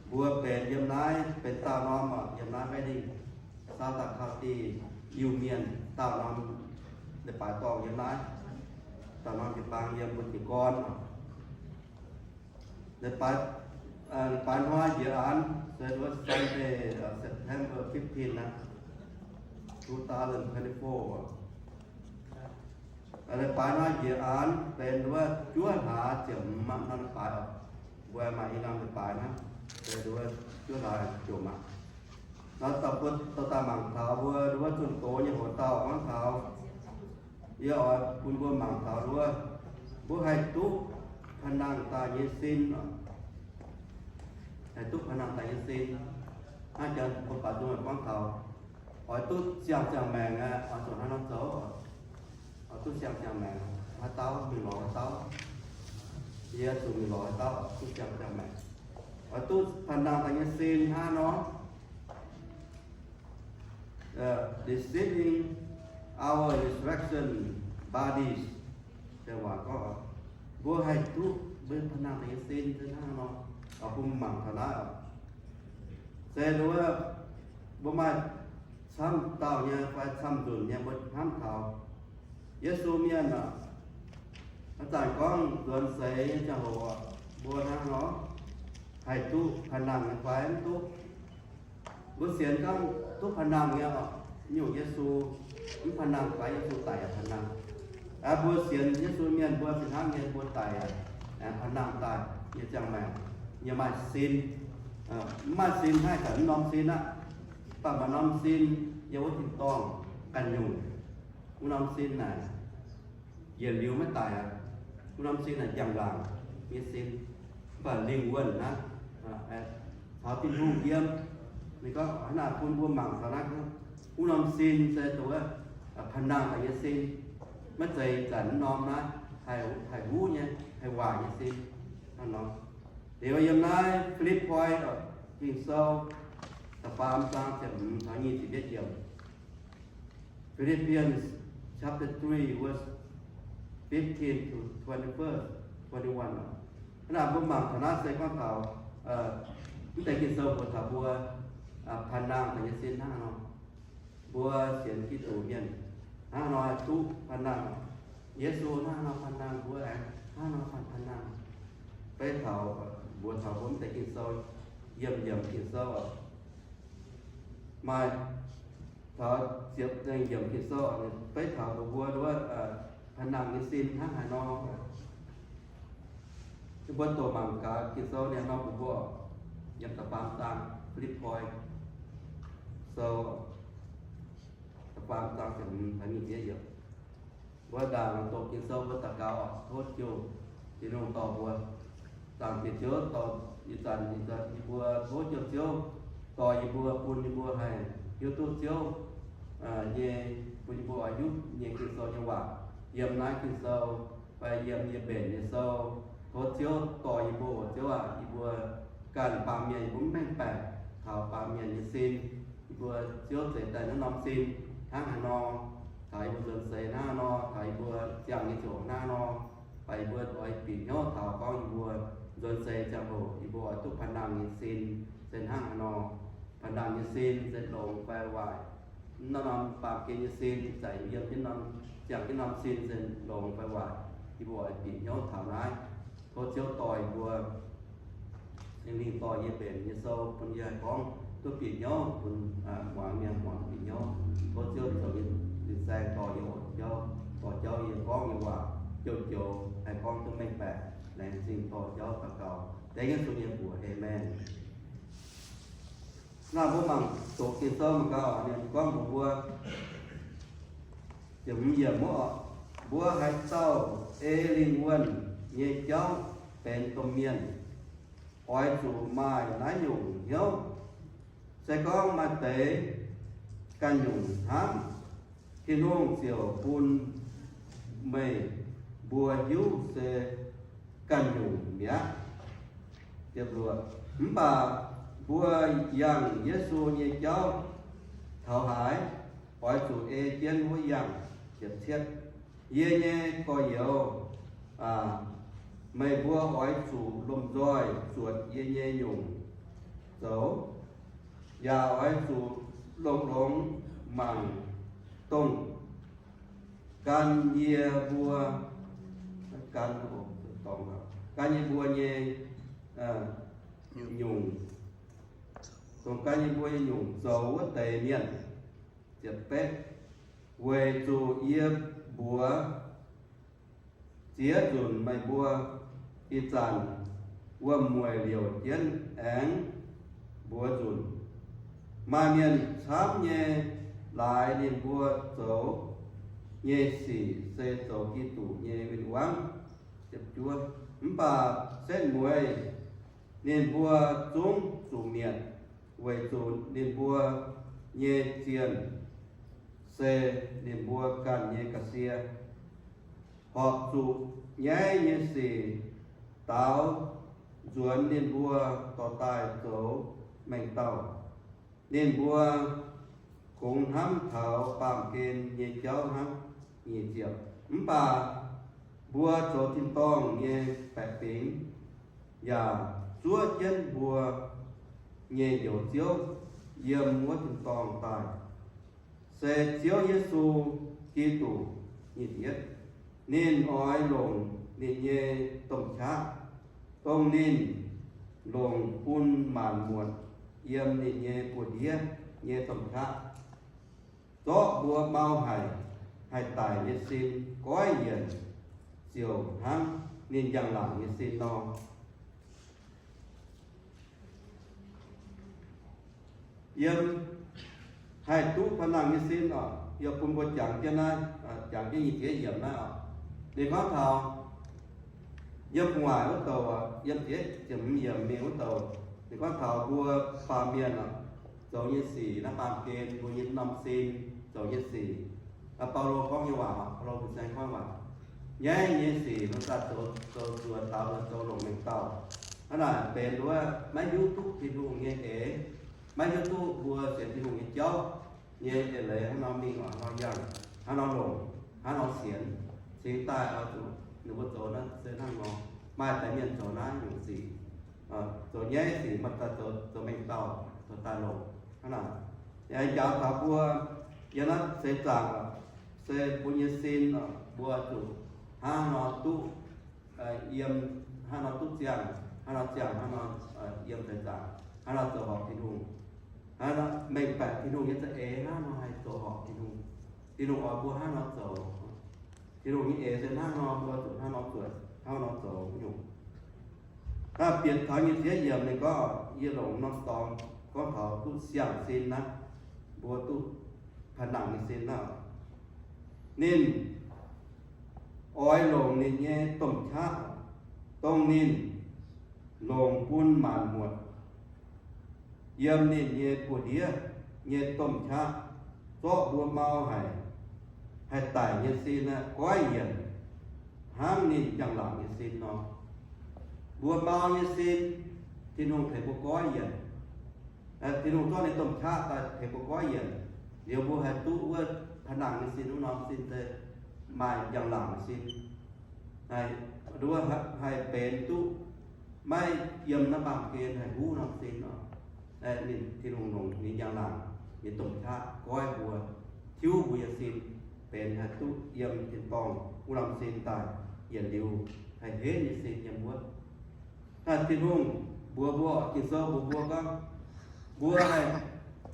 Mbuo benx yiem naaiv benx daauh norm oc, yiem naaiv Redding, South Dakota, Iu-Mienh daauh norm, leiz-baaix dorngh yiem naaiv, daauh norm jiu-baang yiem mbuo jiez gorn oc. Leiz-baaix, leiz-baaix hnoi njiec aanx se wuov Sunday, September fifteen aqv, two thousand twenty-four. Leiz-baaix hnoi njiec aanx benx wuov juov hlaax ziepc hmz norm leiz-baaix oc. Mbuo maaih i norm leiz-baaix naaiv, se wuov juov hlaax jomc aqv. Nor dauh mbuo dorh daaih mangc taux mbuo wuov zunh doz nyei hoc dauh gorngv taux, yie oix bun mbuo mangc taux wuov, mbuo haih duqv pa'nangh daaih nyei sin, haih duqv pa'nangh daaih nyei sin. Hnangv janx mbuo baac nzung gorngv taux, oix duqv siang-ziangh maengc aqv, oix zuqc hnangv nor zoux, oix duqv siang-ziangh maengc, haaix dauh mingh lorz haaix dauh, yie zuqc mingh lorz haaix dauh, duqv siang-ziangh maengc, oix duqv pa'nangh daaih nyei sin hnangv nor. Deceiving our resurrection bodies. Janx waac gorngv, mbuo haih duqv mbuo pa'nangh daaih nyei sin se hnangv nor. Oix bun mangc taux naaiv oc. Se wuov, mbuo maaih camv dauh nyei fai camv nzunc nyei mbuo hnamv taux Yesu mienh oc, ih zanc gorngv nzuonx seix nyei ziangh hoc, mbuo hnangv nor haih duqv pa'nangh nyei fai mv duqv? Mbuo sienx gorngv duqv pa'nangh nyei oc, nyungc Yesu mv pa'nangh fai Yesu daic yaac pa'nangh. Aa, mbuo sienx Yesu mienh mbuo fih hnangv nyei, mbuo daic yaac pa'nangh daaih nyei ziangh maengc, yie maaih sin. Mv maaih sin haih daaih mv norm sin aqv. Mv baac maaih norm sin yiem wuov tin-dorngh ganh nyungc. Wuov norm sin naaic yietc liuz maiv daic aqv. Wuov norm sin naaic njang-laangc nyei sin, mv baac lingh wuonh hnangv, taux Tin-Hungh yiem. Ninh gorngv hnangv naaic bun mbuo mangc taux naaiv, wuov norm sin se dongh wuov pa'nangh daaih nyei sin, maiv zeiz zanc mv norm naaiv haih huv nyei, haih waaic nyei sin. Hnangv nor, liuz yiem naaiv Fi^lipv^poi Ging-Sou da'faam zaang ziepc hmz taux nyic ziepc yietv yiemc. Philippians chapter three, verse fifteen to twenty-first, twenty-one. Hnangv naaic mbuo mangc taux naaiv se gorngv taux mv deix Ging-Sou mbuox taux mbuo pa'nangh daaih nyei sin hnangv nor. Mbuo sienx Giduc mienh hnangv nor duqv pa'nangh. Yesu hnangv nor pa'nangh mbuo, aengx hnangv nor pa'nangh. Beiv taux mbuox taux mbuo mv deix Ging-Sou, yiemc yiemc Ging-Sou maaih taux ziepc nyic yiemc Ging-Sou beiv taux mbuox mbuo wuov pa'nangh nyei sin hnangv haaix nor. Mbuo doqc mangc gaax Ging-Sou ninh nor mbuox mbuo, yiem da'faam zaang Fi^lipv^poi Sou, da'faam zaang ziepc hmz taux nyic ziepc yiemc. Mbuo ndaangc doqc Ging-Sou mbuo daux gaux oc. Tov Ziouv Tin-Hungh dorh mbuo. Zaangc Diex Ziouv, dorh ih zanc yie mbuo tov Ziouv dorh yie mbuo, bun yie mbuo haih hiuv duqv Ziouv nyei, bun yie mbuo oix hiuv nyei Ging-Sou nyei waac yiem naaiv Ging-Sou fai yiem yie mbenc nyei sou. Tov Ziouv dorh yie mbuo oc. Ziouv aac, yie mbuo ganh baamh mienh yie mbuo mv mengh baeqc taux baamh mienh nyei sin. Yie mbuo Ziouv zeix daaih naaiv norm sin hnangv haaix nor, taux yie mbuo nzuonx seix hnangv haaix nor, taux yie mbuo ziangh nyei ziouc hnangv haaix nor, baac yie mbuo oix bieqc hnyouv taux gorngv yie mbuo nzuonx seix ziangh hoc yie mbuo oix duqv pa'nangh nyei sin se hnangv haaix nor. Pa'nangh nyei sin se longx fai waaic, naaiv norm baamh gen nyei sin zaqc yiem jienv norm, ziangh jienv norm sin se longx fai waaic, yie mbuo oix bieqc hnyouv taux naaiv. Tov Ziouv dorh yie mbuo, Singx Lingh dorh yie mbenc nyei sou bun yie haih gorngv duqv bieqc hnyouv, bun muangx mienh muangx bieqc hnyouv. Tov Ziouv zoux yie fin-saeng dorh yie oc, jauv, dorh jauv yie gorngv nyei waac joux-joux haih gorngv duqv mengh baeqc. Laengz zingh dorh jauv daux gaux dengv Yesu nyei mbuox. Aamen. Naaiv mbuo mangc doqc Ging-Sou mangc gaax, ninh gorngv mbuox mbuo, ziepc hmz yiemc wuov, mbuo haaix dauh ei lingh wuonh nyei jauv benx domh mienh, oix zuqc maaih naaiv nyungc hnyouv. Se gorngv maaih deix ganh nyungc hnamv, Tin-Hungh ziouc bun meih mbuo hiuv se ganh nyungc mi'aqv. Mv baac mbuo yangh Yesu nyei jauv taux haaix, oix zuqc ei jienv wuov yangh. Yie nyei gorx-youz aac, meih mbuo oix zuqc lomh nzoih zuotc yie nyei nyungc. zoux, yaac oix zuqc longx-longx mangc dongh gan yie mbuo, gan, gan yie mbuo nyei nyungc, dongh gan yie mbuo nyei nyungc zoux wuov deix mienh. Ziepc betv, weic zuqc yie mbuox ziex nzunc meih mbuo, ih zanc wuom-mueic liouc jienv aengx mbuox nzunc. Maaih mienh camv nyei laaix ninh mbuo zoux nyei sic se zoux Giduc nyei win-wangv. Mv baac setv mueiz ninh mbuo zungv zuqc mietc, weic zuqc ninh mbuo nyei zienh se ninh mbuo ganh nyei ga'sie, horpc zuqc nyaiv nyei sic daaux nzuonx ninh mbuo dorh daaih zoux mengh dauh. Ninh mbuo kungx hnamv taux baamh gen nyei jauv hnangv. Nyic ziepc, mv baac mbuo zoux tin-dorngh nyei baeqc fingx yaac zuov jienv mbuo nyei Njoux Ziouv yiem wuov tin-dorngh daaih, se Ziouv Yesu Giduc. Nyic ziepc yietv, ninh oix longc ninh nyei domh qaqv, dongh ninh longc bun maanc muotc yiem ninh nyei buoz-ndiev nyei domh qaqv, zorqv mbuo mau haic, haih daic nyei sin goiv yienc, ziouc hnangv ninh njang-laangc nyei sin nor. Yiem haih duqv pa'nangh nyei sin oc, yie bun mbuo jangx jienv naaiv, jangx jienv nyei ziex yiemc naaiv oc. Ninh gorngv taux yiem gu'nguaaic wuov douc, yiem ziex ziepc hmz yiemc mingh wuov douc, ninh gorngv taux mbuo baamh mienh oc, zoux nyei sic, naaiv baamh gen mbuo nyei norm sin zoux nyei sic. Baulo gorngv nyei waac, Baulo fin-saeng gorngv waac, nyaiv nyei sic mbuo daaih zoux, zoux nzuonx daaux nzuonx zoux longc mengh dauh. Hnangv naaic benx wuov maiv hiuv duqv Tin-Hungh nyei eix, maiv hiuv duqv mbuo sienx Tin-Hungh nyei jauv nyei eix leiz hnangv nor mingh oc, hnangv nor yangh, hnangv nor longc, hnangv nor sienx, cingx daaih oix zuqc ninh mbuo zoux naaiv se hnangv nor. Maaih deix mienh zoux naaiv nyungc sic, zoux nyaiv sic maaih daaih zoux, zoux mengh dauh, zoux daaih longc hnangv naaic. Yaac njaaux taux mbuo yiem naaiv seix zaangc oc, se mbuo nyei sin oc, mbuo zuqc hnangv nor duqv yiem, hnangv nor duqv ziangh, hnangv nor ziangh, hnangv nor yiem seix zaangc, hnangv nor zoux horpc Tin-Hungh, hnangv nor mengh baeqc Tin-Hungh nyei za'eix, hnangv nor haih zoux horpc Tin-Hungh. Tin-Hungh oix mbuo hnangv nor zoux. Tin-Hungh nyei eix se hnangv nor, mbuo zuqc hnangv nor zuotc, hnangv nor zoux nyungc. Bieqc taux nyei ziex yiemc ninh gorngv, yie longc norm dorngx gorngv taux duqv siang-sin naaiv, mbuo duqv pa'nangh nyei sin naaiv. Ninh oix longc ninh nyei domh qaqv, dongh ninh longc bun maanc muotc yiem ninh nyei buoz-ndiev nyei domh qaqv, zorqv mbuo mau haic, haih daic nyei sin goiv yienc hnangv ninh njang-laangc nyei sin nor. Mbuo mau nyei sin, Tin-Hungh tengx mbuo goiv yienc. Tin-Hungh zorqv ninh domh qaqv daaih tengx mbuo goiv yienc, liuz mbuo haih duqv wuov pa'nangh nyei sin, wuov norm sin se maaih njang-laangc nyei sin. Nduov haih benx duqv maiv yiem naaiv baamh gen haih huv norm sin oc. Ninh, Tin-Hungh longc ninh njang-laangc nyei domh qaqv goiv mbuo, tiuv mbuo nyei sin, benx haih duqv yiem tin-dorngh wuov norm sin daaih, yietc liuz haih henv nyei sin yiem wuov. Naaiv Tin-Hungh mbuox mbuo, Ging-Sou mbuox mbuo gorngv, mbuo haih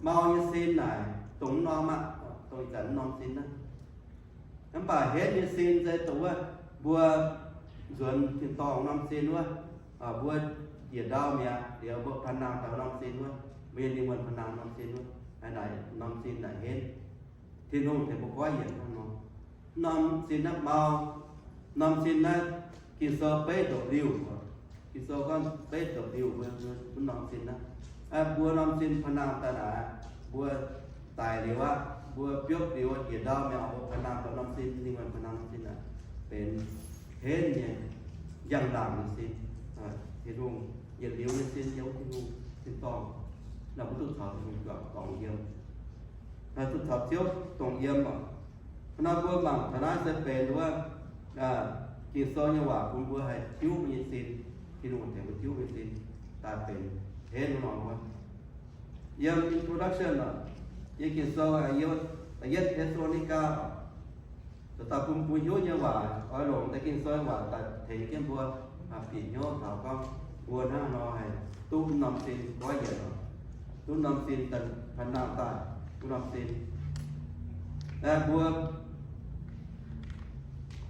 mau nyei sin naaic dongh norm aqv, dongh ih zanc norm sin aqv. Mv baac henv nyei sin se dongh wuov mbuo nzuonx tin-dorngh norm sin wuov, mbuo njiec ndau mi'aqv, liuz mbuo pa'nangh taux norm sin wuov, mbuo nyei lingh wuonh pa'nangh norm sin wuov, naaic norm sin naaic henv. Tin-Hungh tengx mbuo goiv yienc hnangv nor. Norm sin naaiv mau, norm sin naaiv Ging-Sou beiv ndopv-liuh, Ging-Sou gorngv beiv ndopv-liuh mbuo, mbuo norm sin naaiv. Mbuo norm sin pa'nangh daaih naaic, mbuo daic liuz aqv, mbuo biopv liuz njiec ndau mi'aqv, mbuo pa'nangh taux norm sin, lingh wuonh pa'nangh norm sin naaic, benx henv nyei, njang-laangc nyei sin. Tin-Hungh yietc liuz nyei sin yiem Tin-Hungh tin-dorngh, naaiv mbuo duqv caux Tin-Hungh juangc dorngc yiem, duqv caux Ziouv dorngc yiem oc. Naaiv mbuo mangc taux naaiv se benx wuov Ging-Sou nyei waac bun mbuo haih tiuv mbuo nyei sin, Tin-Hungh tengx mbuo tiuv mbuo nyei sin daaih benx henv nor wuov. Yiem introduction oc, yiem Ging-Sou, yiem da'yietv Te^saa^lo^ni^gaa oc, da'dauh bun mbuo hiuv nyei waac, oix longc deix Ging-Sou nyei waac daaih tengx jienv mbuo bieqc hnyouv taux gorngv mbuo hnangv nor haih duqv norm sin goiv yienc oc, duqv norm sin daaih panh nangh daaih, duqv norm sin. Mbuo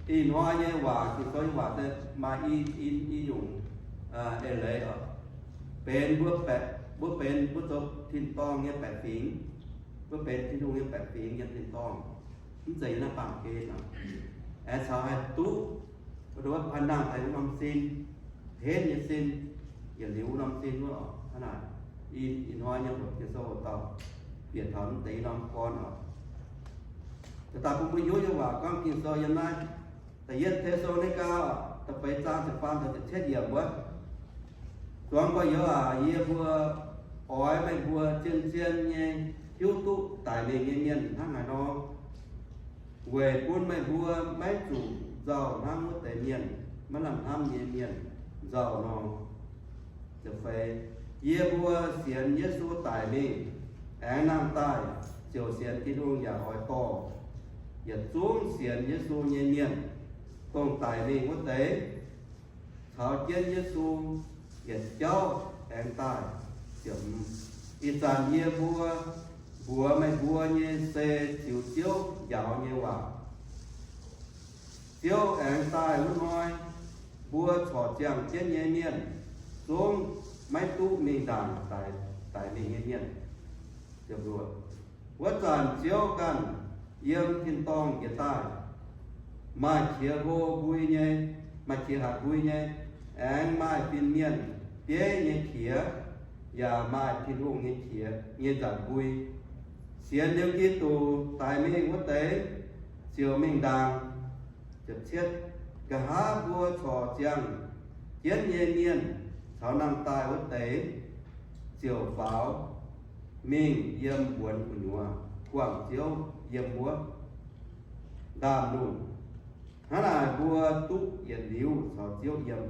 ih hnoi nyei waac, Ging-Sou nyei waac se maaih i, i, i nyungc eix leiz oc. Benx mbuo baeqc, mbuo benx mbuo zoux tin-dorngh nyei baeqc fingx, mbuo benx Tin-Hungh nyei baeqc fingx yiem tin-dorngh, mv zeiz yiem naaiv baamh gen oc. Aengx caux haih duqv, mbuo panh nangh daaih wuov norm sin, henv nyei sin, yietc liuz wuov norm sin wuov oc. Hnangv naaic, ih, ih hnoi nyei hoc Ging-Sou hoc dauh bieqc taux mv deix norm gorn oc. Da'dauh bun mbuo hiuv nyei waac gorngv Ging-Sou yiem naaiv da'yietv Te^saa^lo^ni^gaa da'feix zaang ziepc faam taux ziepc cietv yiemc wuov, Zuangx gorx-youz aac, yie mbuo oix meih mbuo zien-zien nyei hiuv duqv daic mingh nyei mienh hnangv haaix nor, weic bun meih mbuo maiv zuqc nzauh hnangv wuov deix mienh, maiv lamh hnamv nyei mienh nzauh nor. Yie mbuo sienx Yesu daic mingh, aengx nangh daaih, ziouc sienx Tin-Hungh yaac oix dorh yietc zungv sienx Yesu nyei mienh, dongh daic mingh wuov deix, caux jienv Yesu yietc jauv aengx daaih. Ih zanc yie mbuo mbuox meih mbuo nyei se ziux Ziouv njaaux nyei waac. Ziouv aengx daaih wuov hnoi, mbuo corc ziangh jienv nyei mienh zungv maiv duqv mingh ndaangc daic mingh nyei mienh. Wuov zanc Ziouv ganh yiem tin-dorngh njiec daaih, maaih qiex hlo mbui nyei, maaih qiex haic mbui nyei, aengx maaih fin-mienh bieiv nyei qiex, yaac maaih Tin-Hungh nyei qiex nyei nzanc mbui. Sienx liuz Giduc daic mingh wuov deix ziouc mingh ndaangc. Nqa'haav mbuo corc ziangh jienv nyei mienh caux nangh daaih wuov deix ziouc faaux mingh yiem mbuonx gu'nyuoz guangc Ziouv yiem wuov ndaamv-lungh. Hnangv naaic mbuo duqv yietc liuz caux Ziouv yiem.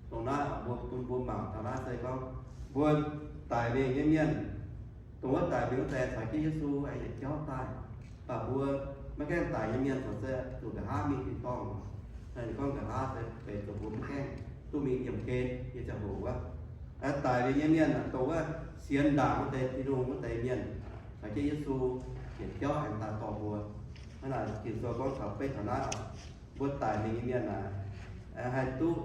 Dongh naaiv mbuo bun mbuo mangc taux naaiv se gorngv mbuo daic mingh nyei mienh, dongh wuov daic mingh wuov deix caux jienv Yesu aengx yietc jauv daaih. Mv baac mbuo maiv gaengh daic nyei mienh corc se zuqc nqa'haav mingh tin-dorngh. Ninh gorngv nqa'haav se benx zuqc mbuo maiv gaengh duqv mingh yiemh gen nyei ziangh hoc wuov. Daic mingh nyei mienh dongh wuov sienx ndaangc wuov deix Tin-Hungh wuov deix mienh, caux jienv Yesu yietc jauv aengx daaih dorh mbuo. Hnangv naaic Ging-Sou gorngv taux beiv taux naaiv oc, mbuo daic mingh nyei mienh aeqv, haih duqv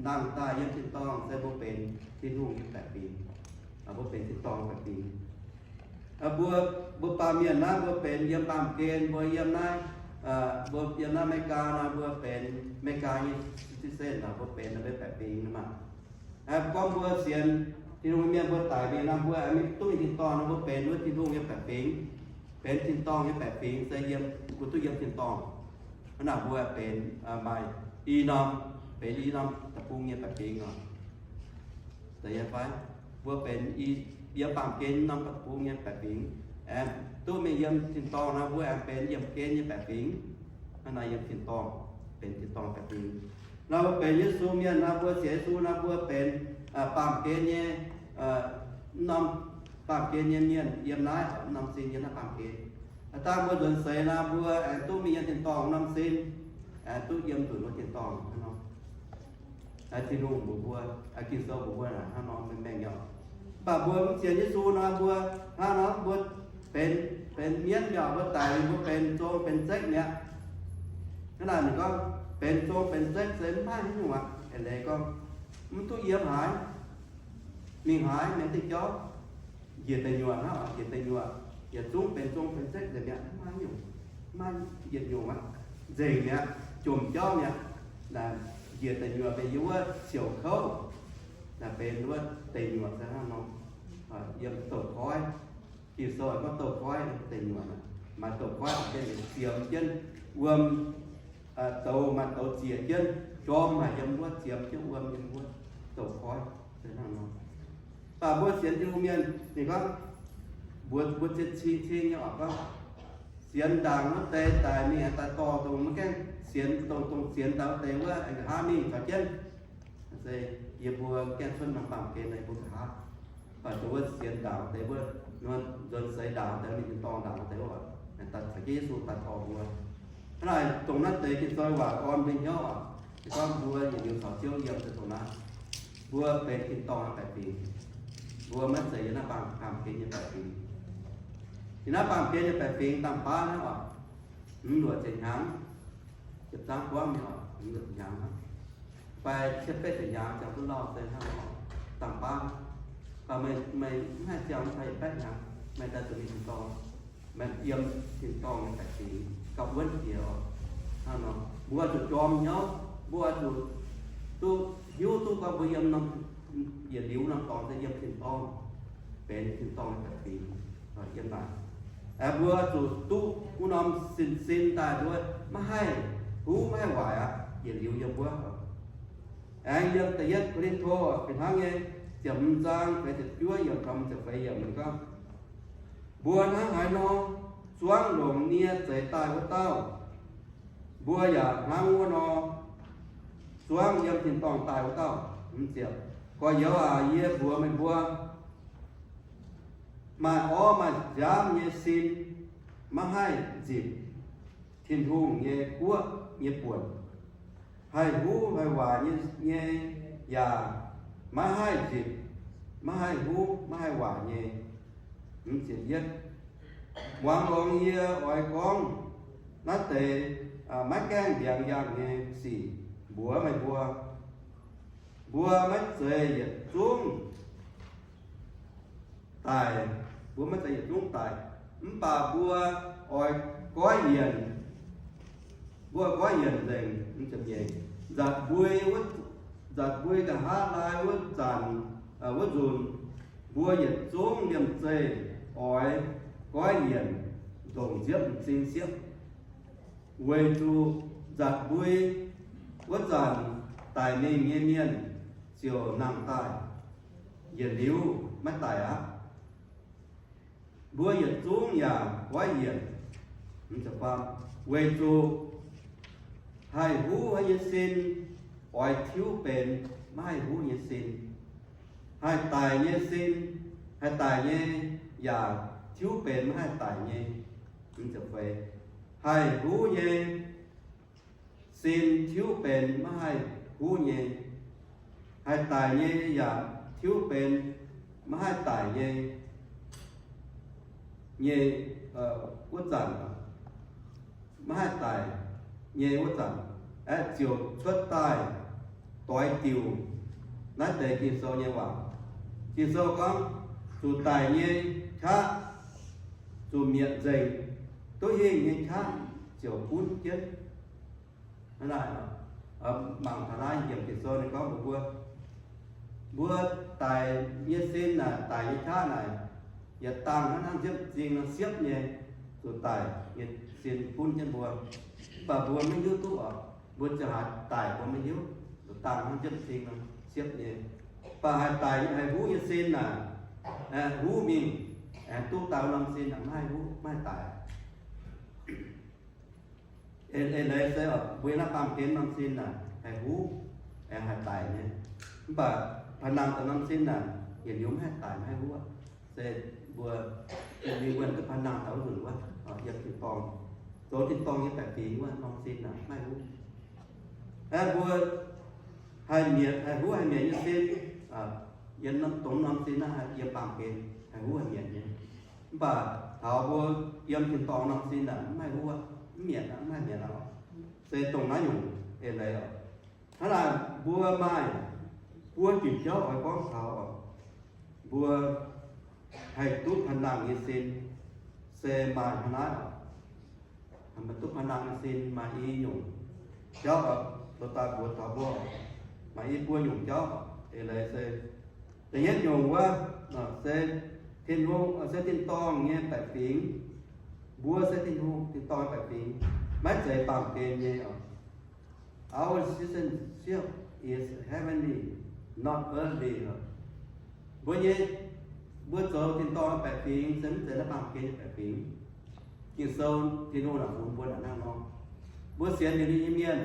nangh daaih yiem tin-dorngh se mbuo benx Tin-Hungh nyei baeqc fingx. Mbuo benx tin-dorngh baeqc fingx. Mbuo, mbuo baamh mienh naaiv mbuo benx yiem baamh gen, mbuo yiem naaiv, mbuo yiem naaiv America nor mbuo benx America nyei citizen nor mbuo benx naaiv mbuo baeqc fingx nor maah. Gorngv mbuo sienx Tin-Hungh mienh mbuo daic mingh nor mbuo aengx maiv duqv mingh tin-dorngh nor mbuo benx wuov Tin-Hungh nyei baeqc fingx. Benx tin-dorngh nyei baeqc fingx se yiem, mbuo duqv yiem tin-dorngh. Hnangv naaic mbuo benx maaih i norm, benx i norm deic-bung nyei baeqc fingx oc. Da'yietv fai, mbuo benx yiem baamh gen norm deic-bung nyei baeqc fingx. Aengx duqv mingh yiem tin-dorngh nor mbuo aengx benx yiemh gen nyei baeqc fingx. Hnangv naaic yiem tin-dorngh, benx tin-dorngh baeqc fingx. Nor mbuo benx Yesu mienh nor mbuo sienx Yesu nor mbuo benx baamh gen nyei, norm baamh gen nyei mienh yiem naaiv, norm sin yiem naaiv baamh gen. Dangh mbuo nzuonx seix nor mbuo aengx duqv mingh yiem tin-dorngh norm sin, aengx duqv yiem nzunc wuov tin-dorngh hnangv nor. Tin-Hungh mbuox mbuo, Ging-Sou mbuox mbuo hnangv nor mengh mengh nyei. Mv baac mbuo mv sienx Yesu nor mbuo hnangv nor mbuo benx, benx mienv nyei, mbuo daic mingh mbuo benx zong benx zekv mi'aqv. Hnangv naaic ninh gorngv benx zong benx zekv se mv maaih haaix nyungc aqv. Eix leiz gorngv mv duqv yiem haaix, mingh haaix, mingh diuh jauv, njiec deic nyuoqc hnangv, njiec deic nyuoqc, yietc zungv benx zong benx zekv nzengc mi'aqv, mv maaih haaix nyungc, mv maaih yietc nyungc aqv, nzengc mi'aqv, jomc jauv mi'aqv. Naaic njiec deic nyuoqc benx yiem wuov siouc kouv, naaic benx wuov deic nyuoqc se hnangv nor, yiem douz-koiv. Ging-Sou gorngv douz-koiv deic nyuoqc, maaih douz-koiv ziemx jienv wuom, douz maaih douz ziec jienv, jorm maaih yiem wuov ziemx jienv wuom yiem wuov douz-koiv se hnangv nor. Mv baac mbuo sienx Tin-Hungh mienh ninh gorngv, mbuox mbuo zien cing cing nyei oc, gorngv sienx ndaangc wuov deix daic mingh aengx daaih dorh dongh maiv gaengh sienx, dongh, dongh sienx ndaangc wuov deix wuov aengx nqa'haav mingh caux jienv. Se yie mbuo gaengh cuotv norm baamh gen, yie mbuo nqa'haav Baac dongh wuov sienx ndaangc deix, wuov nzuonx seix ndaangc deix, mingh tin-dorngh ndaangc deix oc, caux jienv Yesu daaih dorh mbuo. Hnangv naaic, dongh naaiv deix Ging-Sou waac orn mbuo hnyouv oc. Se gorngv mbuo yietc liuz caux Ziouv yiem se dongh naaiv, mbuo benx tin-dorngh nyei baeqc fingx. Mbuo maiv zeiz yiem naaiv baamh, baamh gen nyei baeqc fingx. Yiem naaiv baamh gen nyei baeqc fingx dangh baav hnangv oc. Mv luoqc ziepc hnyangx, ziepc zangv buangv nyei oc, mv luoqc ziepc hnyangx hnangv. Fai cietv betv ziepc hnyangx ziangh duqv lauh se hnangv nor, dangh baav. Baac meih, meih mv haih ziangh fai yietc baeqv hnyangx, meih daaih zuqc mingh tin-dorngh, meih yiem tin-dorngh nyei baeqc fingx gauh wuonv jiex oc. Hnangv nor, mbuo oix zuqc jorm hnyouv, mbuo oix zuqc duqv hiuv duqv gorngv mbuo yiem norm, yietc liuz norm dorngx se yiem tin-dorngh, benx tin-dorngh nyei baeqc fingx, yiem naaic. Aengx mbuo zuqc duqv wuov norm sin-sin daaih nduov, maiv haih huv maiv haih waaic aqv, yietc liuz yiem wuov. Aengx yiem da'yietv Ko^lin^to fih hnangv nyei, ziepc hmz zaang feix ziepc juov yiemc taux ziepc feix yiemc ninh gorngv, mbuo hnangv haaix nor zuangv longc nie zeix daaih wuov dauh, mbuo yaac hnangv wuov nor zuangv yiem tin-dorngh daaih wuov dauh. Gorx-youz aac, yie mbuox meih mbuo, maaih orv maaih nziaamv nyei sin maiv haih nzipc Tin-Hungh nyei guoqv nyei buonc. Haih huv haih waaic nyei, nyei yaac maiv haih nzipc, maiv haih huv, maiv haih waaic nyei. Muangx longx yie oix gorngv naaiv deix maiv gaengh ndiangx yangh nyei sic mbuox meih mbuo. Mbuo maiv zeiz yietc zungv daic, mbuo maiv zeiz yietc zungv daic, mv baac mbuo oix goiv yienc, mbuo goiv yienc nzengc. Nzatc mbui wuov, nzatc mbui nqa'haav laai wuov zanc, wuov nzunc, mbuo yietc zungv liemh zeih oix goiv yienc ndongc nziepv m'zing siepv, weic zuqc nzatc mbui wuov zanc daic mingh nyei mienh ziouc nangh daaih, yietc liuz maiv daic aqv. Mbuo yietc zungv yaac goiv yienc, weic zuqc haih huv nyei sin oix tiuv benx maiv haih huv nyei sin. Haih daic nyei sin, haih daic nyei yaac tiuv benx maiv haih daic nyei. Haih huv nyei sin tiuv benx maiv haih huv nyei. Haih daic nyei yaac tiuv benx maiv haih daic nyei, nyei, wuov zanc, maiv haih daic nyei wuov zanc, aeqv, ziouc cuotv daaih doix diuc naaiv deix Ging-Sou nyei waac. Ging-Sou gorngv, zuqc daic nyei qaqv zuqc mietc nzengc, duqv hingh nyei qaqv ziouc gunv jienv. Hnangv naaic, mangc taux naaiv yiemc Ging-Sou ninh gorngv mbuox mbuo, mbuo daic nyei sin naaic, daic nyei qaqv naaic, yietc dangh hnangv, hnangv nziepv m'zing nor siepv nyei, zuqc daic nyei sin gunv jienv mbuo. Mv baac mbuo maiv hiuv duqv oc. Mbuo ziangh haaix daic mbuo maiv hiuv. Zuqc dangh hnangv nziepv m'zing nor siepv nyei. Mv baac haih daic, haih huv nyei sin naaic, huv mingh, aengx duqv daaih wuov norm sin naaic maiv haih huv, maiv haih daic. Eix leiz se mbuo naaiv baamh gen norm sin naaic haih huv, aengx haih daic nyei. Mv baac pa'nangh taux norm sin naaic yietc liuz maiv haih daic maiv haih huv. Se mbuo mingh wuonh duqv pa'nangh taux wuov nzunc wuov, yiem tin-dorngh, zoux tin-dorngh nyei baeqc fingx wuov norm sin naaic maiv haih huv. Aeqv, mbuo haih mietc, haih huv haih mietc nyei sin, yiem dongh norm sin naaiv haih yiem baamh gen haih huv haih mietc nyei. Mv baac taux mbuo yiem tin-dorngh norm sin naaic maiv haih huv, mv mietc, maiv haih mietc aqv. Se dongh naaiv nyungc eix leiz oc. Hnangv naaic mbuo maaih buo diuc jauv oix gorngv taux oc. Mbuo haih duqv pa'nangh nyei sin se maaih hnangv naaiv oc. Haih duqv pa'nangh nyei sin maaih i nyungc jauv oc. Dorh daaih mbuox taux mbuo, maaih i buo nyungc jauv. Eix leiz se da'yietv nyungc wuov, se Tin-Hungh, se tin-dorngh nyei baeqc fingx. Mbuo se Tin-Hungh, tin-dorngh nyei baeqc fingx, maiv zeiz baamh gen nyei oc. Our citizenship is heavenly, not earthly. Mbuo nyei, mbuo zoux tin-dorngh baeqc fingx se mv zeiz naaiv baamh gen nyei baeqc fingx. Ging-Sou Tin-Hungh naaic bun mbuo naaic hnangv nor. Mbuo sienx liuz ninh nyei mienh,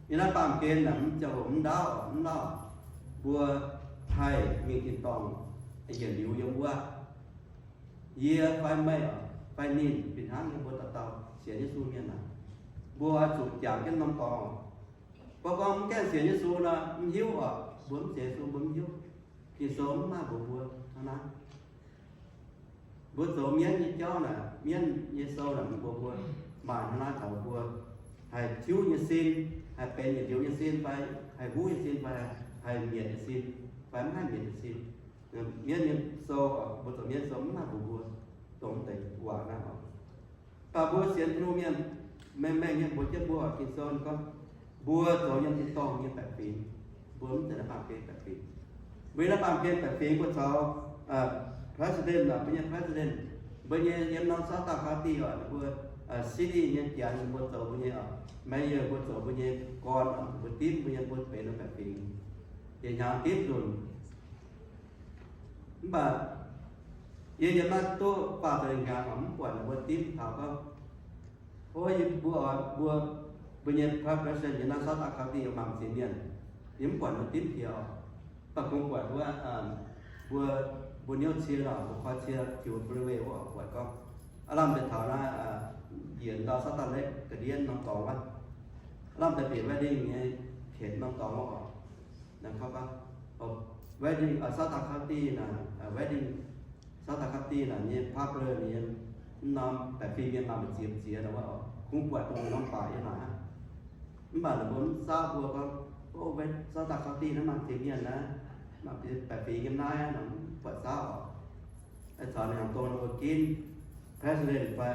yiem naaiv baamh gen naaic mv ziangh hoc mv ndaauv, mv lauh, mbuo haih mingh tin-dorngh. yietc liuz yiem wuov. Yie fai meih fai ninh fih hnangv nyei, mbuo dauh dauh sienx Yesu mienh naaic, mbuo oix zuqc jangx jienv norm dorngx. Mbuo gorngv mv gaengh sienx Yesu nor, mv hiuv oc. Mbuo mv sienx Yesu mbuo mv hiuv. Ging-Sou mv maaih mbuox mbuo hnangv naaiv. Mbuo zoux mienv nyei jauv naaic, mienv nyei sou naaic mv mbuox mbuo maaih hnangv naaiv taux mbuo haih tiuv nyei sin, haih benx yietc liuz nyei sin fai haih huv nyei sin fai haih mietc nyei sin fai mv haih mietc nyei sin. Mienv nyei sou, mbuo zoux mienv sou mv maaih mbuox mbuo dongh deix waac naaiv oc. Mv baac mbuo sienx Tin-Hungh mienh, mengh mengh nyei mbuox jienv mbuo oc. Ging-Sou gorngv mbuo zoux yiem tin-dorngh nyei baeqc fingx, mbuo mv zeiz naaiv baamh gen baeqc fingx. Mbuo yiem naaiv baamh gen baeqc fingx mbuo caux president, mbuo nyei president, mbuo nyei yiem norm southern county oc, mbuo city nyei janx mbuo zoux mbuo nyei oc, mayor mbuo zoux mbuo nyei gorn oc, mbuo dimv mbuo nyei, mbuo benx norm baeqc fingx, yietc hnyangx dimv nzunc. Mv baac yie yiem naaiv duqv faah ziepc hnyangx oc, mv buatc ninh mbuo dimv taux gorngv, o, yie mbuo oix mbuo, mbuo nyei president nyei naaiv southern county maaih ziex mienh, yie mv buatc ninh mbuo dimv piex oc. Mv baac kungx buatc wuov, mbuo, mbuo niouv cie nor, mbuo koi cie jiu freeway wuov oc, buatc gorngv aav lamh deix taux naaiv, yienc ndau southern lake ga'ndiev norm dorngx wuov, aav lamh deix bieqc wedding nyei, qienx norm dorngx wuov oc. Wedding, southern county naaic, wedding, southern county naaic nyei popular nyei, mv norm baeqc fingx mienh maaih ziex ziex nor wuov oc, kungx buatc dongh norm baaix yiem naaic aqv. Mv baac ninh mbuo mv saauv mbuo gorngv, o, southern county naaiv maaih ziex mienh naaiv, maaih baeqc fingx yiem naaiv nor, mv buatc saauv oc. Caux ninh dongh ninh mbuo ginv president fai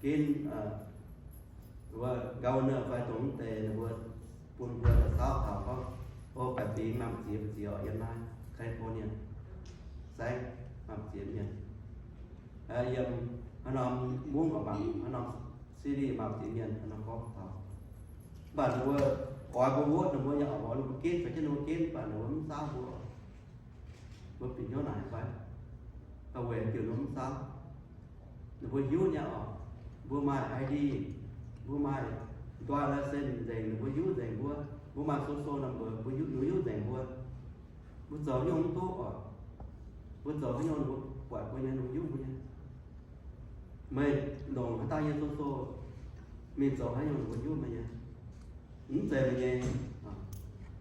ginv governor fai dongh mv deix ninh mbuo bun mbuo daaih saauv taux gorngv, o, baeqc fingx maaih ziex ziex oc, yiem naaiv California saengv maaih ziex mienh. Yiem haaix norm mungv oc, maaih haaix norm city maaih ziex mienh, haaix norm gorngv taux. Mv baac ninh mbuo oix mbuo vote ninh mbuo nyei oc, oix ninh mbuo ginv, caux jienv ninh mbuo ginv, mv baac ninh mbuo mv saauv mbuo. Mbuo bieqc hnyouv naaic fai? Weic diuc ninh mbuo mv saauv. Ninh mbuo hiuv nyei oc, mbuo maaih I D, mbuo maaih driver's license nzengc, ninh mbuo hiuv nzengc mbuo. Mbuo maaih social number, mbuo hiuv, ninh mbuo hiuv nzengc mbuo. Mbuo zoux nyungc mv duqv oc. Mbuo zoux haaix nyungc ninh mbuo buatc mbuo nyei, ninh mbuo hiuv mbuo nyei. Meih longc haaix dauh nyei social, mingh zoux haaix nyungc ninh mbuo hiuv meih nyei. Mv zeiz meih nyei.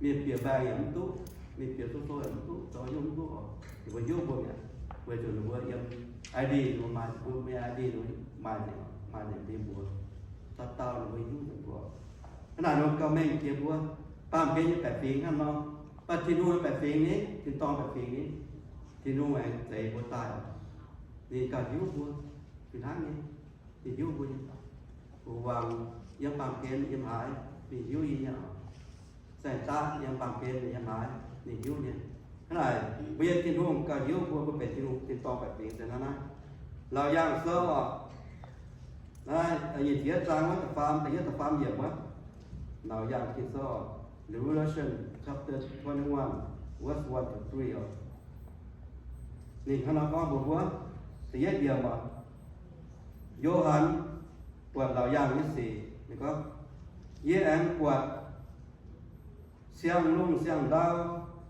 Mingh bieqc bank yaac mv duqv, mingh bieqc social yaac mv duqv, zoux nyungc mv duqv oc. Ninh mbuo hiuv mbuo mi'aqv, weic zuqc ninh mbuo yiem I D ninh mbuo maaih, mbuo nyei I D ninh mbuo maaih nzengc, maaih nzengc mbuo, dauh dauh ninh mbuo hiuv nzengc mbuo. Hnangv naaic ninh mbuo gauh mengh jiex mbuo. Baamh gen nyei baeqc fingx hnangv nor, mv baac Tin-Hungh nyei baeqc fingx ni, tin-dorngh baeqc fingx ni, Tin-Hungh aengx zeix mbuo daaih oc. Ninh gauh hiuv mbuo fih hnangv nyei. Ninh hiuv mbuo nyei. Mbuo wangc yiem baamh gen yiem haaix, ninh hiuv yie nyei oc. Saeng-daqv yiem baamh gen yiem haaix, ninh hiuv nyei. Hnangv naaic, mbuo nyei Tin-Hungh gauh hiuv mbuo, mbuo benx Tin-Hungh tin-dorngh baeqc fingx se hnangv naaiv. Laauc Yaangh Sou oc, naaiv nyic ziepc yietv zaang wuov da'faam, da'yietv da'faam yiemc wuov. Laauc Yaangh Ging-Sou oc, Revelation chapter twenty-one, verse one to three oc. Ninh hnangv naaiv gorngv mbuox mbuo, da'yietv yiemc oc. Yo^han buatc Laauc Yaangh nyei sic, ninh gorngv, yie aengx buatc siang-lungh siang-ndau,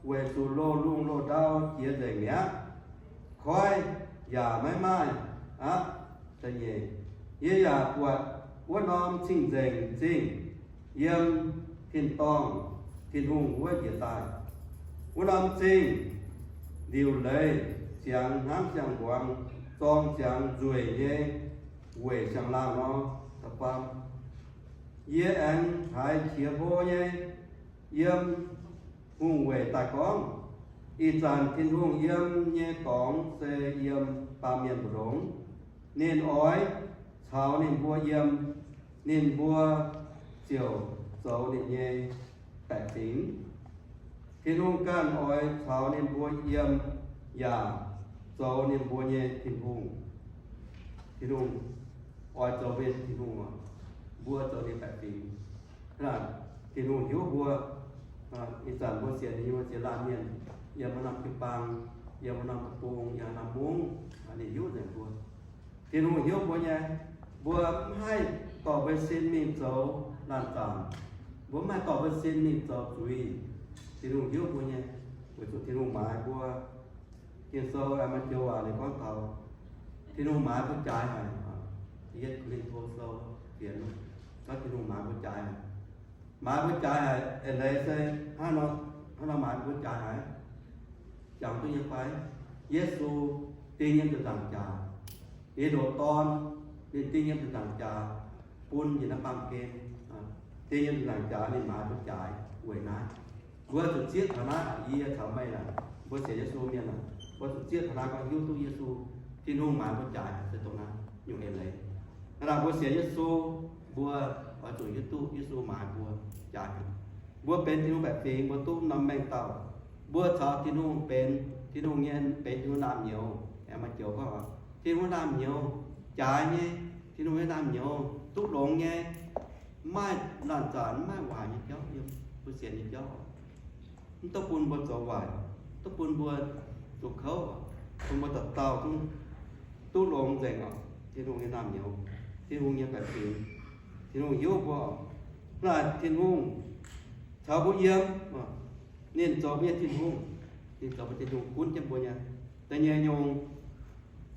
weic zuqc loz-lungh loz-ndau jiex nzengc mi'aqv. Koiv yaac maiv maaih aqv. Da'nyeic, yie yaac buatc wuov norm cing-nzengc zingh yiem tin-dorngh Tin-Hungh wuov njiec daaih. Wuov norm zingh liuc leiz ziangx hnangv siang-mbuangz zorng ziangx nzueic nyei weic siang-laangh nor. Da'faam, yie aengx haiz qiex hlo nyei yiem hungh weic daaih gorngv, ih zanc Tin-Hungh yiem nyei dorngx se yiem baamh mienh mbu'ndongx. Ninh oix caux ninh mbuo yiem, ninh mbuo ziouc zoux ninh nyei baeqc fingx. Tin-Hungh ganh oix caux ninh mbuo yiem yaac zoux ninh mbuo nyei Tin-Hungh. Tin-Hungh oix zoux mbuo nyei Tin-Hungh oc. Mbuo zoux ninh baeqc fingx. Hnangv naaic, Tin-Hungh hiuv mbuo. Ih zanc mbuo sienx ninh nyei mbuo ziex laanh mienh, yiem wuov norm jiu-baang, yiem wuov norm deic-bung, yiem norm mungv, ninh hiuv nzengc mbuo. Tin-Hungh hiuv mbuo nyei. Mbuo mv haih dorh mbuo sin mingh zoux laanh zaangc. Mbuo mv haih dorh mbuo sin mingh zoux zuiz. Tin-Hungh hiuv mbuo nyei, weic zuqc Tin-Hungh maaiz mbuo. Ging-Sou aengx maaih joux waac ninh gorngv taux Tin-Hungh maaiz mbuo jaaix haic. Yietc Ko^lin^to Sou fienx, gorngv Tin-Hungh maaiz mbuo jaaix haic. Maaiz mbuo jaaix haic eix leiz se hnangv nor, hnangv nor maaiz mbuo jaaix haic. Jangx duqv nyei fai? Yesu ding yiem ziepc nzaangc jaax. Ninh ndoqc Dorn, ninh ding yiem ziepc nzaangc jaax, bun yiem naaiv baamh gen, ding yiem ziepc nzaangc jaax, ninh maaiz mbuo jaaix weic naaiv. Mbuo zuqc zieqv taux naaiv. Yie caux meih naaic, mbuo sienx Yesu mienh naaic, mbuo zuqc zieqv taux naaiv gorngv hiuv duqv Yesu, Tin-Hungh maaiz mbuo jaaix se dongh naaiv nyungc eix leiz. Hnangv naaic mbuo sienx Yesu, mbuo oix zuqc hiuv duqv Yesu maaiz mbuo jaaix. Mbuo benx Tin-Hungh baeqc fingx, mbuo duqv norm mengh dauh. Mbuo caux Tin-Hungh benx, Tin-Hungh nyei, benx Tin-Hungh naamh nyouz. Aengx maaih joux gorngv, Tin-Hungh naamh nyouz jaaix nyei, Tin-Hungh nyei naamh nyouz duqv longx nyei, mv maaih laanh zanc, mv maaih waaic nyei jauv yiem mbuo sienx nyei jauv. Mv duqv bun mbuo zoux waaic, duqv bun mbuo zuqc kouv, bun mbuo dauh dauh zungv duqv longx nzengc oc. Tin-Hungh nyei naamh nyouz, Tin-Hungh nyei baeqc fingx, Tin-Hungh hiuv mbuo oc. Hnangv naaic Tin-Hungh caux mbuo yiem, ninh zoux mbuo nyei Tin-Hungh, ninh zoux mbuo Tin-Hungh gunv jienv mbuo nyei. Da'nyeic nyungc,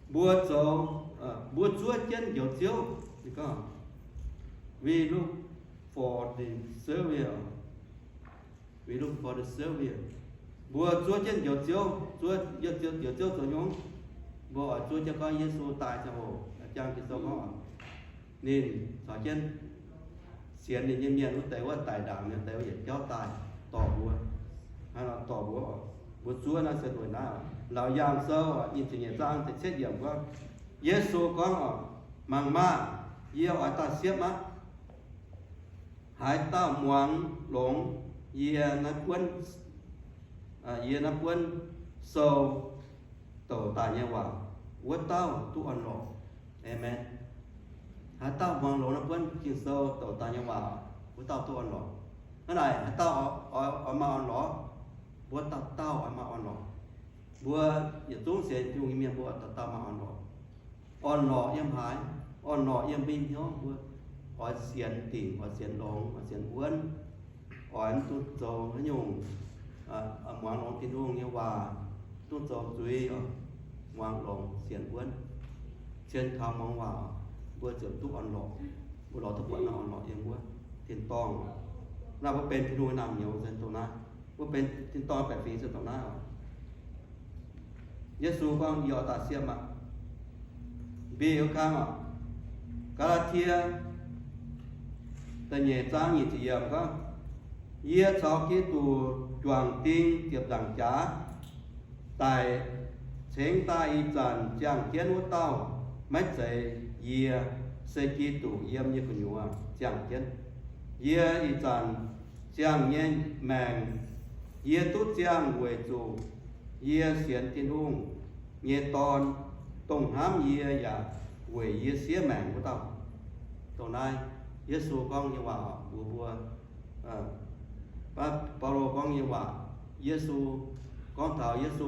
mbuo zoux, mbuo zuov jienv njoux Ziouv. Ninh gorngv, We look for the Savior. We look for the Savior. Mbuo zuov jienv njoux Ziouv, zuov, njoux Ziouv, njoux Ziouv zoux nyungc. Mbuo oix zuov jienv gorngv Yesu daaih ziangh hoc, jang Ging-Sou gorngv, ninh caux jienv sienx ninh nyei mienh wuov deix wuov daic ndaangc nyei deix wuov yietc jauv daaih dorh mbuo. Hnangv nor dorh mbuo, mbuo zuov naaiv se weic naaiv. Laauc Yaangh Sou nyic ziepc nyeic zaang da'cietv yiemc gorngv, Yesu gorngv, Mangc maah! Yie oix daaih siepv aqv. Haaix dauh muangx longx yie naaiv buonv, yie naaiv buonv sou douc daaih nyei waac, wuov dauh duqv orn-lorqc. Aamen. Haaix dauh muangx longx naaiv buonv Ging-Sou douc daaih nyei waac, wuov dauh duqv orn-lorqc. Hnangv naaic, haaix dauh oix, oix maaih orn-lorqc? Mbuo dauh dauh oix maaih orn-lorqc. Mbuo yietc zungv sienx Tin-Hungh nyei mienh, mbuo dauh dauh maaih orn-lorqc. Orn-lorqc yiem haaix? Orn-lorqc yiem mbuo hnyouv, mbuo oix sienx dingc, oix sienx longx, oix sienx wuonv, oix mv duqv zoux haaix nyungc, muangx longx Tin-Hungh nyei waac, duqv zoux zuiz, muangx longx sienx wuonv, cien kaux muangx waac, mbuo ziouc duqv orn-lorqc. Mbuo lorz duqv buatc naaiv orn-lorqc yiem wuov tin-dorngh. Naaiv mbuo benx Tin-Hungh nyei naamh nyouz se dongh naaiv. Mbuo benx tin-dorngh baeqc fingx se dongh naaiv oc. Yesu gorngv, Yie oix daaih siepv aqv. Mbiv kang oc. Gaa^laa^tie da'nyeic zaang nyic ziepc yiemc gorngv, Yie caux Giduc juangc ding ziepc nzaangc jaax daic cingx daaih ih zanc ziangh jienv wuov dauh maiv zeiz yie, se Giduc yiem yie gu'nyuoz ziangh jienv. Yie ih zanc ziangh nyei maengc, yie duqv ziangh weic zuqc yie sienx Tin-Hungh nyei Dorn, dongh hnamv yie yaac weic yie siev maengc wuov dauh. Dongh naaiv Yesu gorngv nyei waac mbuox mbuo. Baulo gorngv nyei waac, Yesu gorngv taux Yesu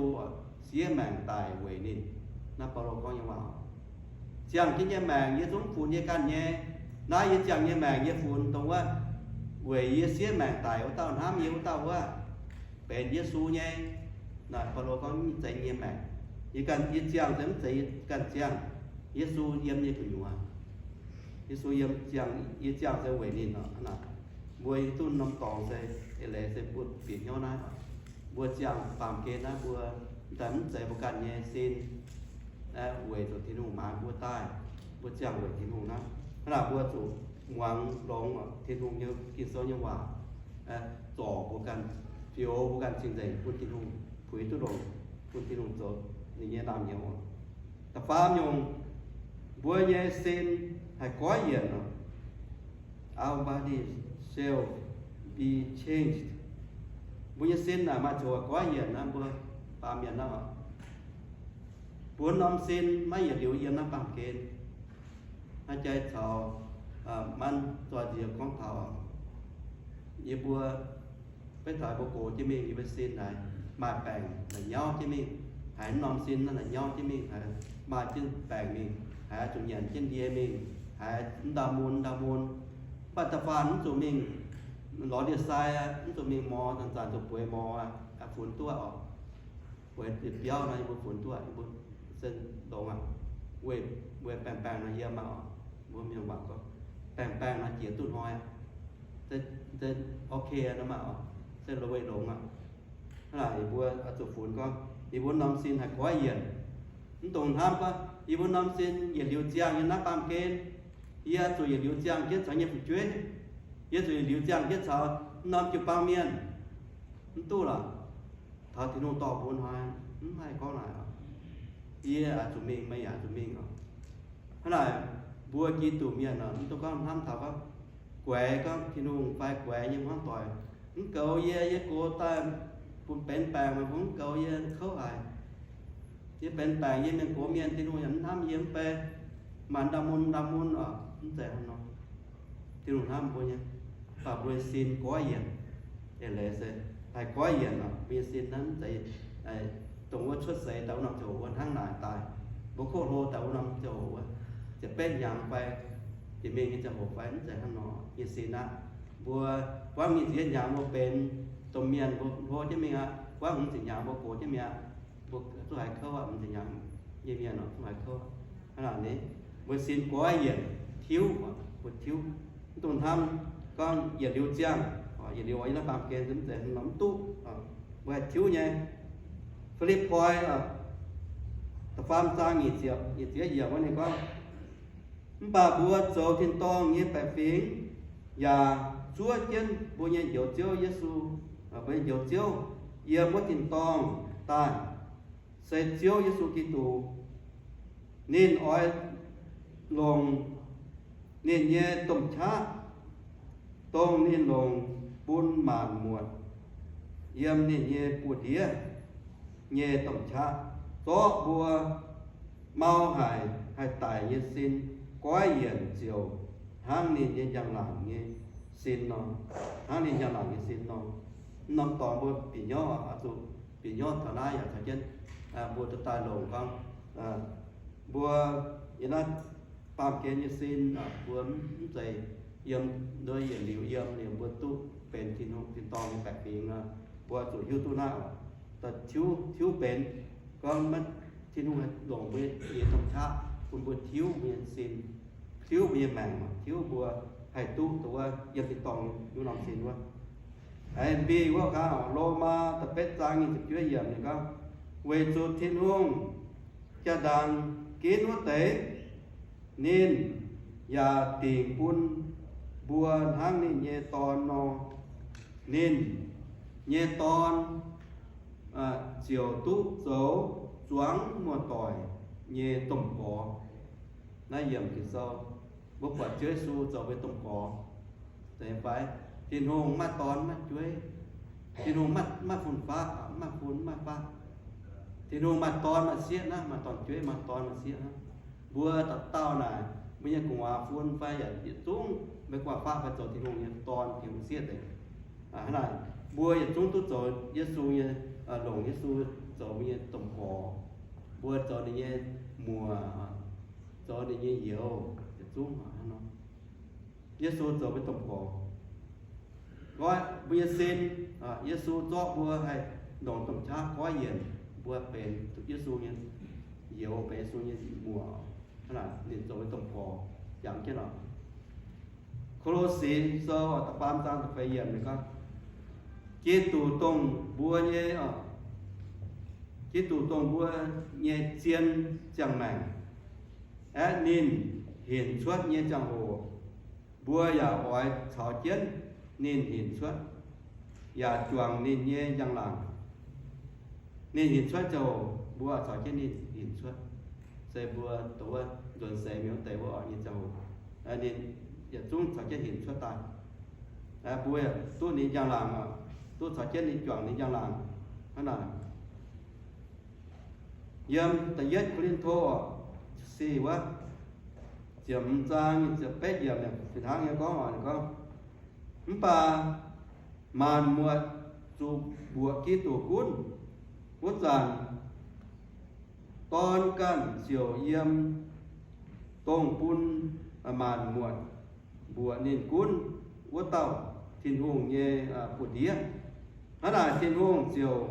siev maengc daic weic ninh. Naaiv Baulo gorngv nyei waac, ziangh jienv nyei maengc yie zungv funx yie ganh nyei. Naaiv yie ziangh nyei maengc yie funx dongh wuov weic yie siev maengc daic wuov dauh, hnamv yie wuov dauh wuov, benx Yesu nyei. Naaiv Baulo gorngv mv zeiz nyei maengc. Yie ganh, yie ziangh se mv zeiz yie ganh ziangh. Yesu yiem yie gu'nyuoz. Yesu yiem ziangh, yie ziangh se weic ninh oc. Hnangv naaic, mbuo hiuv duqv norm dorngx se, eix leiz se mbuo bieqc hnyouv naaiv. Mbuo ziangh baamh gen naaiv mbuo, daaih mv zeiz mbuo ganh nyei sin, weic zuqc Tin-Hungh maaiz mbuo daaih, mbuo ziangh weic Tin-Hungh naaiv. Hnangv naaic mbuo zuqc muangx longx Tin-Hungh nyei Ging-Sou nyei waac, zorc mbuo ganh, fioux mbuo ganh cing-nzengc bun Tin-Hungh, puix duqv longx bun Tin-Hungh zoux ninh nyei naamh nyouz. Da'faam nyungc, mbuo nyei sin haih goiv yienc oc. Our body shall be changed. Mbuo nyei sin naaic maaih ziouc goiv yienc naaiv, mbuo baamh mienh naaiv oc. Mbuo norm sin maiv yietc liuz yiem naaiv baamh gen. Naaiv jai caux manv zoih nziex gorngv taux yie mbuo beiv taux mbuo gox jienv mingh, yie mbuo sin haiz maaih baengc la'nyauv jienv mingh, haiz mv norm sin naaiv la'nyauv jienv mingh, haiz maaih jienv baengc mingh, haiz zuqc nyanc jienv ndie mingh, haiz mv ndau mun ndau mun. Mv baac da'faanh mv zuqc mingh lorz ndie-sai, mv zuqc mingh mor, zanc-zanc zuqc bueix mor, funx duqv oc. Weic biauv nor yie mbuo funx duqv aqv, yie mbuo se longx aqv. Weic, weic baengh baengh nor yiem aqv oc. Mbuo mienh waac gorngv, baengh baengh nor jiex duqv hnoi aqv. Se, se ok nor maah oc, se weic longx aqv. Hnangv naaic yie mbuo oix zuqc funx gorngv, yie mbuo norm sin haih goiv yienc. Mv dungx hnamv gorngv, yie mbuo norm sin yietc liuz ziangh yiem naaiv baamh gen. Yie zuqc yietc liuz ziangh jienv caux nyei fu'jueiv. Yie zuqc yietc liuz ziangh jienv caux norm jiu-baang mienh. Mv duqv lorqc. Taux Tin-Hungh dorh mbuo hnoi, mv haih gorngv naaic oc. Yie oix zuqc mingh, meih yaac zuqc mingh oc. Hnangv naaic, mbuo Giduc mienh oc, mv dungx gorngv hnamv taux gorngv guaix gorngv Tin-Hungh fai guaix nyei hmuangv doic. Mv goux yie, yie gox daaih bun benx baengc, mv goux yie kouv haic. Yie benx baengc, yie mienh gox mienh, Tin-Hungh yaac mv hnamv yie mv bei, maaih ndau mun ndau mun oc, mv zeiz hnangv nor. Tin-Hungh hnamv mbuo nyei, mv baac mbuo nyei sin goiv yienc. Eix leiz se haih goiv yienc oc, mbuo nyei sin naaiv mv zeiz dongh wuov cuotv seix daaih wuov norm ziangh hoc wuov hnangv naaic daaih. Mbuo koqv hlo daaih wuov norm ziangh hoc wuov, ziepc betv hnyangx fai jiex mingh nyei ziangh hoc fai, mv zeiz hnangv nor nyei sin aqv. Mbuo buangv nyic ziepc yietv hnyangx mbuo benx domh mienh, mbuo hlo jienv mingh aqv. Buangv hmz ziepc hnyangx mbuo gox jienv mingh aqv. Mbuo zuqc haaix kouv aqv, hmz ziepc hnyangx nyei mienh oc, zuqc haaix kouv aqv. Hnangv naaic ni, mbuo sin goiv yienc, tiuv, mbuo tiuv. Mv dungx hnamv gorngv yietc liuz ziangh, yietc liuz oix yiem naaiv baamh gen mv zeiz hnangv nor, mv duqv. Mbuo haih tiuv nyei. Fi^lipv^poi da'faam zaang nyic ziepc, nyic ziepc yiemc wuov ninh gorngv, mv baac mbuo zoux tin-dorngh nyei baeqc fingx, yaac zuov jienv mbuo nyei Njoux Ziouv Yesu, mbuo nyei Njoux Ziouv yiem wuov tin-dorngh daaih, se Ziouv Yesu Giduc. Ninh oix longc ninh nyei domh qaqv, dongh ninh longc bun maanc muotc yiem ninh nyei buoz-ndiev nyei domh qaqv, zorqv mbuo mau haic haih daic nyei sin goiv yienc ziouc hnangv ninh nyei njang-laangc nyei sin nor, hnangv ninh njang-laangc nyei sin nor. Mv norm dorngx mbuo bieqc hnyouv oc, oix zuqc bieqc hnyouv taux naaiv yaac caux jienv mbuo duqv daaih longc gorngv mbuo yiem naaiv baamh gen nyei sin, mbuo mv zeiz yiem nduov yietc liuz yiem liuz mbuo duqv benx Tin-Hungh tin-dorngh nyei baeqc fingx nor, mbuo zuqc hiuv duqv naaiv oc. Tiuv, tiuv benx gorngv maiv, Tin-Hungh haih longc mbuo nyei domh qaqv bun mbuo tiuv mbuo nyei sin, tiuv mbuo nyei maengc, tiuv mbuo haih duqv dongh wuov yiem tin-dorngh nyei norm sin wuov. Aengx mbi wuov gaax, Lomaa da'betv zaang nyic ziepc juov yiemc ninh gorngv, weic zuqc Tin-Hungh jaa-ndaangc ginv wuov deix, ninh yaac dingc bun mbuo hnangv ninh nyei Dorn nor. Ninh nyei Dorn ziouc duqv zoux zuangx muoz-doic nyei domh gorx. Naaiv yiemc Ging-Sou, mbuo buatc Ziouv Yesu zoux mbuo nyei domh gorx. Zeiz fai? Tin-Hungh maaih dorn maaih jueiv. Tin-Hungh maaih, maaih fun-faqv, maaih fun maaih faqv. Tin-Hungh maaih dorn maaih sieqv naaiv, maaih dorn-jueiv maaih dorn maaih sieqv naaiv. Mbuo dauh dauh naaic, mbuo nyei gu'nguaaz fun fai yaac yietc zungv maiv gu'nguaaz faqv fai zoux Tin-Hungh nyei dorn, Tin-Hungh sieqv deix. Hnangv naaic, mbuo yietc zungv duqv zoux Yesu nyei, longc Yesu zoux mbuo nyei domh gorx. Mbuo zoux ninh nyei muoc, zoux ninh nyei youz, yietc zungv hnangv nor. Yesu zoux mbuo domh gorx. Goiv mbuo nyei sin, Yesu zorqv mbuo haih longc domh qaqv goiv yienc mbuo benx Yesu nyei youz, benx Yesu nyei muoc. Hnangv naaic ninh zoux mbuo domh gorx jangx jienv oc. Ko^lo^si Sou da'faam zaang da'feix yiemc ninh gorngv, Giduc dongh mbuo nyei, Giduc dongh mbuo nyei zien ziangh maengc. Aeqv, ninh hinc cuotv nyei ziangh hoc, mbuo yaac oix caux jienv ninh hinc cuotv, yaac juangc ninh nyei njang-laangc. Ninh hinc cuotv ziangh hoc, mbuo caux jienv ninh hinc cuotv. Se mbuo dongh wuov nzuonx seix mingh wuov deix wuov oc nyei ziangh hoc, ninh yietc zungv caux jienv hinc cuotv daaih. Mbuo yaac duqv ninh njang-laangc oc, duqv caux jienv ninh juangc ninh njang-laangc. Hnangv naaic, yiem da'yietv Ko^lin^to sic wuov, ziepc hmz zaang ziepc betv yiemc fih hnangv nyei gorngv oc, ninh gorngv, mv baac maanc muotc zuqc mbuoqc Giduc gunv wuov zanc, Dorn ganh ziouc yiem dongh bun maanc muotc mbuoqc ninh gunv wuov dauh Tin-Hungh nyei buoz-ndiev. Hnangv naaic Tin-Hungh ziouc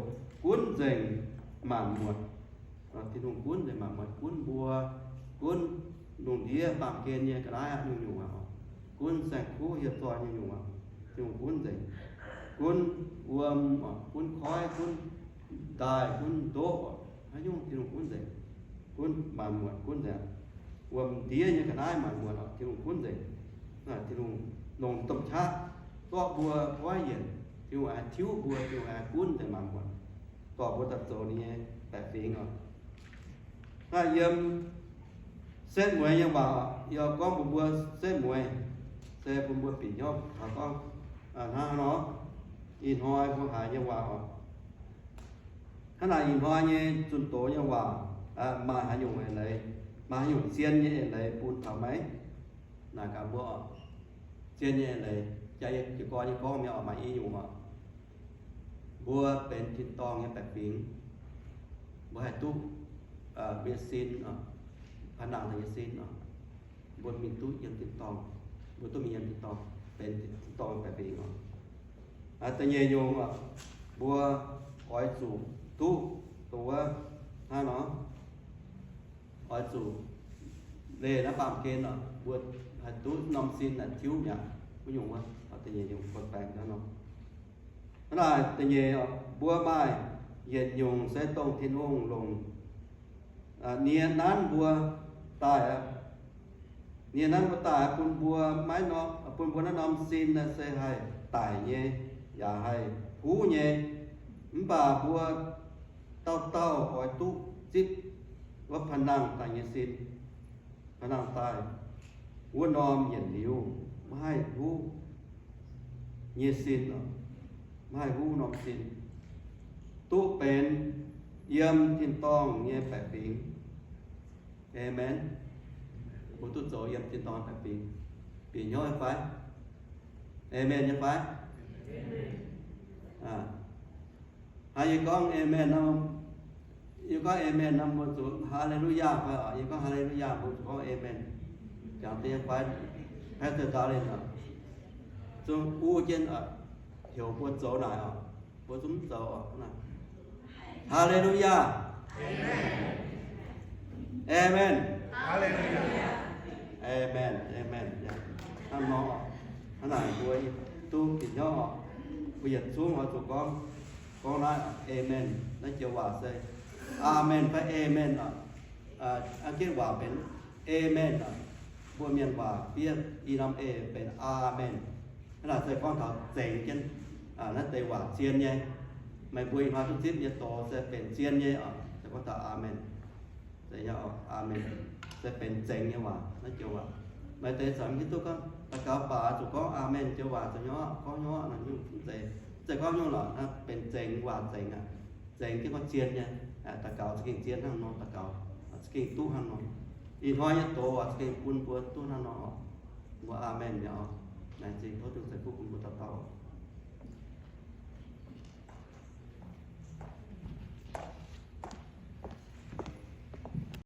gunv nzengc maanc muotc. Tin-Hungh gunv nzengc maanc muotc, gunv mbuo, gunv lungh ndiev baamh gen nyei ga'naaiv aqv, nyungc-nyungc aqv. Gunv saeng-kuv hieh zoih nyungc-nyungc aqv, Tin-Hungh gunv nzengc. Gunv wuom, gunv koiv, gunv ndaaih, gunv ndoqv, haaix nyungc Tin-Hungh gunv nzengc. Gunv maanc muotc gunv nzengc. Wuom-ndiev nyei ga'naaiv maanc muotc oc, Tin-Hungh gunv nzengc. Naaiv Tin-Hungh longc domh qaqv zorqv mbuo goiv yienc, Tin-Hungh aengx tiuv mbuo, Tin-Hungh aengx gunv nzengc maanc muotc, dorh mbuo daaih zoux ninh nyei baeqc fingx oc. Naaiv yiem setv mueiz nyei waac oc, yie gorngv bun mbuo setv mueiz, se bun mbuo bieqc hnyouv taux gorngv hnangv nor, ih hnoi mbuo haiz nyei waac oc. Hnangv naaic ih hnoi nyei zunh doz nyei waac, maaih haaix nyungc eix leiz, maaih haaix nyungc zien nyei eix leiz bun taux meih? Naaic gaax mbuo oc, zien nyei eix leiz, jaa yie jiez gorn nyei gorngv mi'aqv oc, maaih i nyungc oc. Mbuo benx tin-dorngh nyei baeqc fingx, mbuo haih duqv mbuo nyei sin, paan nangh daaih nyei sin oc. Mbuo mingh duqv yiem tin-dorngh, mbuo duqv mingh yiem tin-dorngh, benx tin-dorngh nyei baeqc fingx oc. Da'nyeic nyungc oc, mbuo oix zuqc duqv dongh wuov hnangv nor, oix zuqc leih naaiv baamh gen oc, mbuo haih duqv norm sin naaic tiuv mi'aqv. Wuov nyungc wuov, da'nyeic nyungc bun baengx hnangv nor. Hnangv naaic da'nyeic oc, mbuo maaih yietc nyungc se dongh Tin-Hungh longc nie nanv mbuo daaih aqv. Nie nanv mbuo daaih bun mbuo maiv norm, bun mbuo naaiv norm sin naaiv se haih daic nyei, yaac haih huv nyei. Mv baac mbuo dauh dauh oix duqv zipv wuov paan nangh daaih nyei sin, paan nangh daaih wuov norm yietc liuz maiv haih huv nyei sin, maiv haih huv norm sin, duqv benx yiem tin-dorngh nyei baeqc fingx. Aamen. Mbuo duqv zoux yiem tin-dorngh baeqc fingx. Bieqc hnyouv nyei fai? Aamen nyei fai? Hnangv yie gorngv aamen nor, yie gorngv aamen nor, mbuo zuqc haleluyaa fai oc? Yie gorngv haleluyaa, mbuo zuqc gorngv aamen. Jangx deix nyei fai? Pastor Darlin oc, zungv uv jienv oc, heuc mbuo zoux naaic oc. Mbuo zungv mv zoux oc. Haleluyaa! Aamen! Aamen! Aamen! Hnangv nor, hnangv naaic mbuo duqv bieqc hnyouv oc. Mbuo yietc zungv oix zuqc gorngv, gorngv naaiv aamen. Naaiv joux waac se aamen fai aamen oc. Aa, ginv waac benx aamen oc. Mbuo mienh waac fiev i norm e benx aamen. Hnangv naaic se gorngv taux zengx jienv naaiv deix waac zien nyei. Meih mbuo ih hnoi duqv zipv nyei doz se benx zien nyei oc. Se gorngv taux aamen. Aamen se benx zengx nyei waac, naaiv joux waac. Maaih deix zanc mv hiuv duqv gorngv daux gaux baac zuqc gorngv aamen joux waac zoux hnyouv, gorngv hnyouv nor, mv zeiz, mv zeiz gorngv hnyouv lorqc, benx zengx waac zengx aqv. Zengx jienv gorngv zien nyei. Daux gaux za'gengh zien hnangv nor, daux gaux za'gengh duqv hnangv nor. Ih hnoi nyei doz za'gengh bun mbuo duqv hnangv nor oc. Mbuo aamen mi'aqv oc. Laengz zingh tov Tin-Hungh ceix fuqv bun mbuo dauh dauh.